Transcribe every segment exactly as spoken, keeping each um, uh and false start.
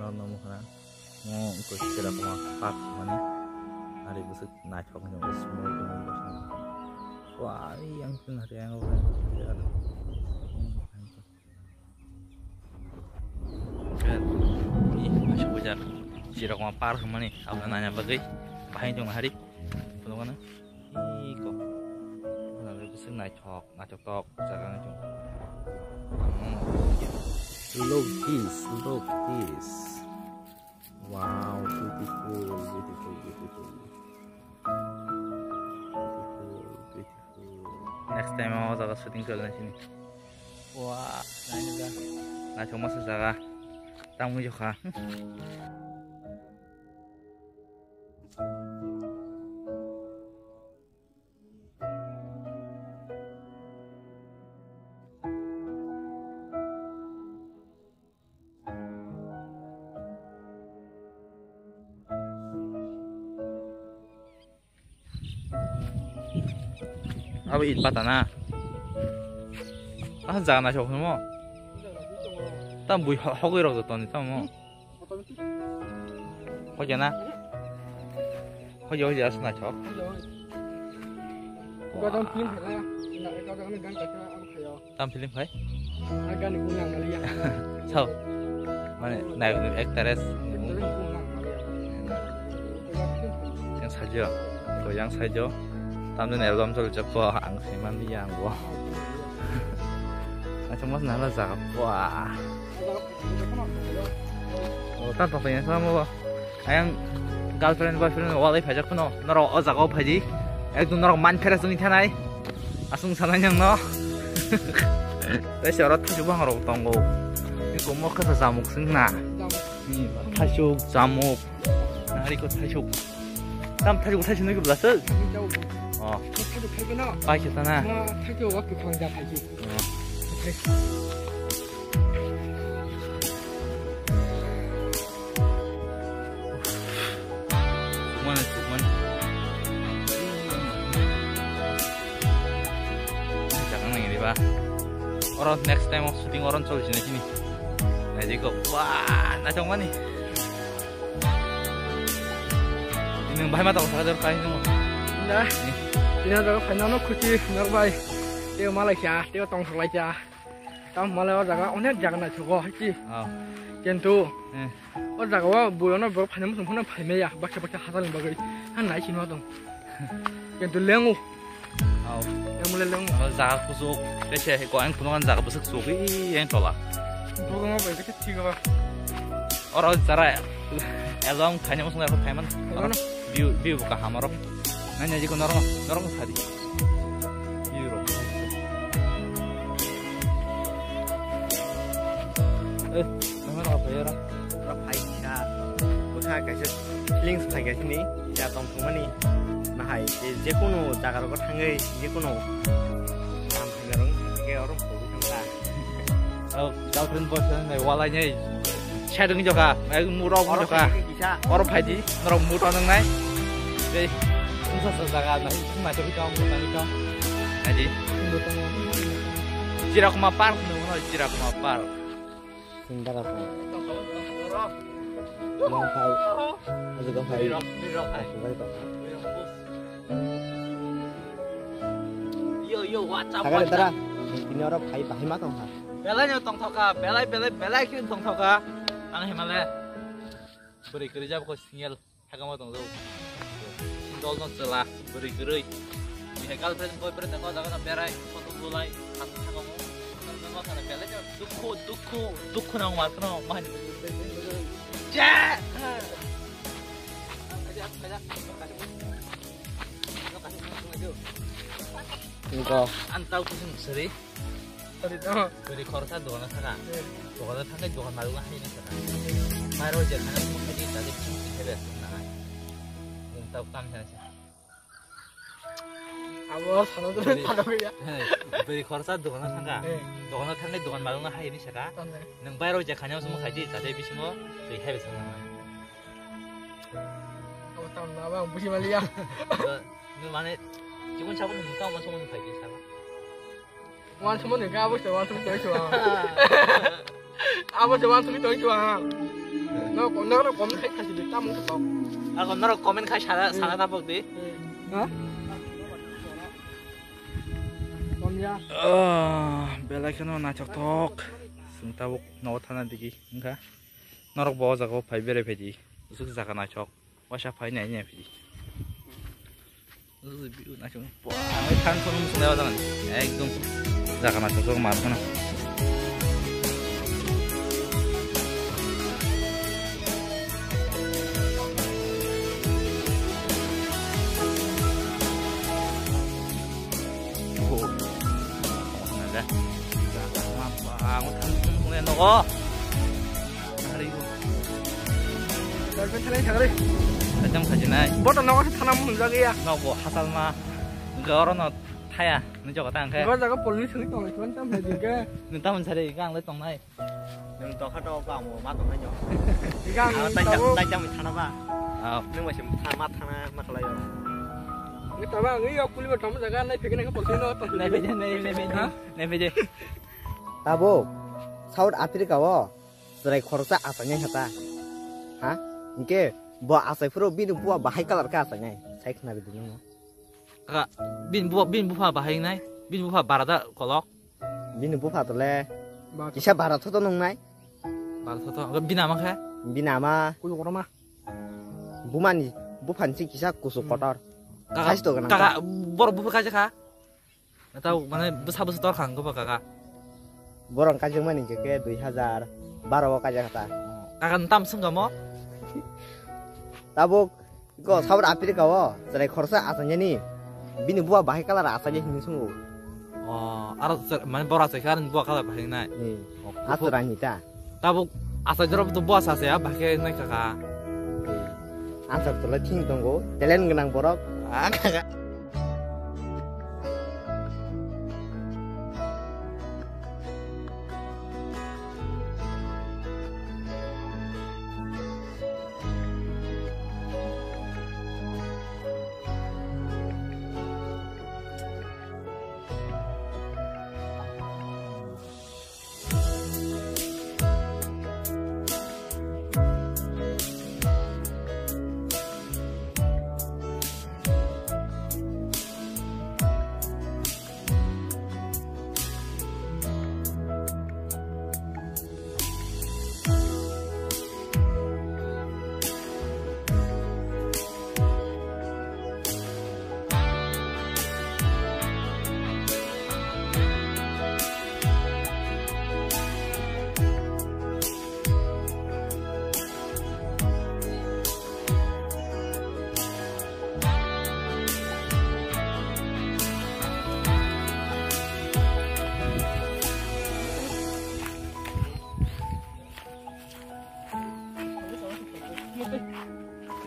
Namo khana. Mo ko sira kuma park mani. Hari bwswk naithok ni small ni bwswk. Wah, yang pun hari yang. Ih, masuk bujak. Sira kuma park mani. Apa nanya bagai? Bahai dong hari. Belum mana? Iko. Nang bisi naithok, naithok tok jaga nang chung. Look this, look this. Wow, beautiful, beautiful, beautiful. Beautiful, beautiful. Next time o jaga shooting khaina sini. Wah, naina da. Naithok masa jaga. Tangwi jokha. Abo it pata na. Ah, jaga naithok hwnmo. Tam bui ho-, hogwi rok toni tamo. Hoi jana. Hoi jana, hoi jana, asna chok. Tam film khai? Sao? Mane, naikni actress. Yang sajo. Ko yang sajo. Tamni album chol chok ko ang saiman di yang bo. Asma nala jaga. Wah. Oh, ta tong tong sama bo. Ayang girlfriend, boyfriend walai phajak phano. Norok o jaga o phaji. Ekdom norok man phera sung thanai. Asung sanai nang no. Tei se oro thaichuk bang rok tongo. Ni komo kha jamuk sing na. Ni thaichuk jamuk. Nari ko thaichuk. Tam thaichuk thaichuk nui ko blasuk. Oh. Pai khe sana. Mana, mana. Jangan lagi, di ba. Oro next time of shooting oro choli sini sini. Nah, jadi kok, wah, naithok mani. Ini bahai mata usaha jor kai nung. Nah, ini ada final no khusi, nor bai. Teo malai kya, teo tong salai kya. Tam malai o jaga, onek jaga naithogo, hai ki. Oh. Kintu, eh, o jaga o buyono borok phaina muchung phano phaimaya, baksa baksa hasalni bagwi. Ha nai sino tong. Kintu lengu. Oh. Lengu le lengu. Oh, jaga kusuk, tese ko ang kuno kan jaga busuk suk, i, yang tola. Bukan apa, itu kecil apa? Oro jara, elong phaina muchung phaimano. Phaimano. View, view buka hamaro. Nanya jiko norong, norong sadi. View ro. Eh, nama apa ya, Ra? Ora phai kha. Bwkha kaisa feelings phai kha sini. Ya tong thumani. Nahai, je, je kono jaga rogo thangwi, je kono. Tam thangwi rong, ke oro phobwi thangla. Oh, girlfriend, boyfriend, nai walai nai. Chatting joka, nai murok oro joka. Kisa. Oro phaidi, norok muto nang nai. Dei, unsa sa jaga nai, unsa sa jaga nai. Aji. Chirakuma Park, no, no, Chirakuma Park. Sindara ko. Yang hai. Aji ko hai. Aku baik kok. Yo, yo, what's up, Sagar what's up? Tara, ini orang hai, hai ma tong ha. Belai no tong thoka, belai, belai, belai khe tong thoka. Ang himale. Beri kerja ko single. Thakama tong do. Dol no chwla, bwrwi kwrwi. Bini girlfriend, boyfriend tongkha, jaga no berai, photo bulai, hasta thakamo. Tongkha sana belai no dukhu, dukhu, dukhu nang mar kono, mahani. Je! Niko. Antau kusung seri. Sorry, no. Bwrwi khoroksa dogano thangkha. Eh. Dogano thangkhe dogan malwkno haino sakha. Mairok je khana sumung khaidi, tade chini khe be sumung nangai. Nwng tabuk tam sana se. Abo sana to bwrwi, sana ya. He, bwrwi khoroksa dogano thangkha. Eh. Dogano thangkhe dogan malwkno haino sakha. Tamo. Nwng bairok je khana sumung khaidi, tade bisingo twi hai be sumung nangai. Abo tam na ba buji maliya. Nwng mane, chikon sabon nwng tamo sumung khaidi sakha. Wan sumon ni ka abo se wan sumon toi chua. Abo se wan sumon toi chua. No, no, no, comment khai khai di, tamo khe tok. Ako norok comment khai sana, sana tapok di. Ha? Komya. Ah, belai kheno naithok thok. Chwng tabuk nogo thana digi wngkha. Norok bo o jaga o phai berai phai di. Usuk jaga naithok. Waisa phai nai nai phai di. Ang than song sung lewa jangan. Ekdom jaga naithok thok mar khana. Nogo. Ajam khajinai. Boto nogo se thana munjak ya. Nogo hasalma. Goro no thaya. Nung jogo ta angkhe. Goro jaga polni thangwi tong, ikhwan tam hai dingke. Nung tamon sari, ang le tongnai. Nung tokha to ba mo ma tongnai nyo. Ikhwan tai tam, tai tam thana ba. Ah. Nung ba sim thana ma thana ma khalai yo. Ngi taba ngi yo kuli ba tam jaga nai phikne ka polni no to. Nai phikne, nai, nai phikne. Ha? Nai phikne. Tabuk South Africa o chwrai khoroksa achainai hata. Ha? Hinkhe bo achai phuru bini bua bahai colour khe achainai. Sai khna rwdi nung. Kaka, bini bua, bini bupha bahai wngnai, bini bupha bara da kolok. Bini bupha tole kisa bara thoto nungnai. Bara thoto, bini ama khe? Bini ama. Kusu kotorma. Bumani, buphani se kisa kusu kotor. Kaka, saisto gwnang kaka, ta. Borok bupha kaisa kha. Tao mane bwsa bwsa tor kha wngkha ba kaka. Borok kaijak mani hingke ke dui hajar baro o kaijak kha ta. Kaka nwng tam swngkha mo? Tabuk ko South Africa o chwrai khoroksa achainani bini bua bahai colour achainai hinwi swngo. O, aro chwrai, mane boro achai khe aroni bua colour bahai wngnai. Hmm. O, aswrani ta. Tabuk asai jorok to bua sa se, ah, bahai khe nai kaka. Answer tole thing tongo, talent gwnang borok. Ah, kaka.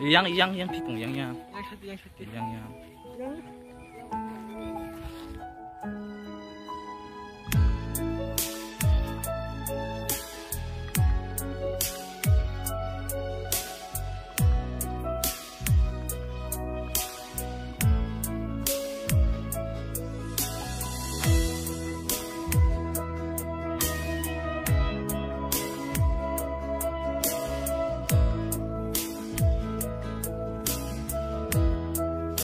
Yang, yang, yang, pitung, yang, yang. Yang satu, yang satu. Yang, yang. Yang.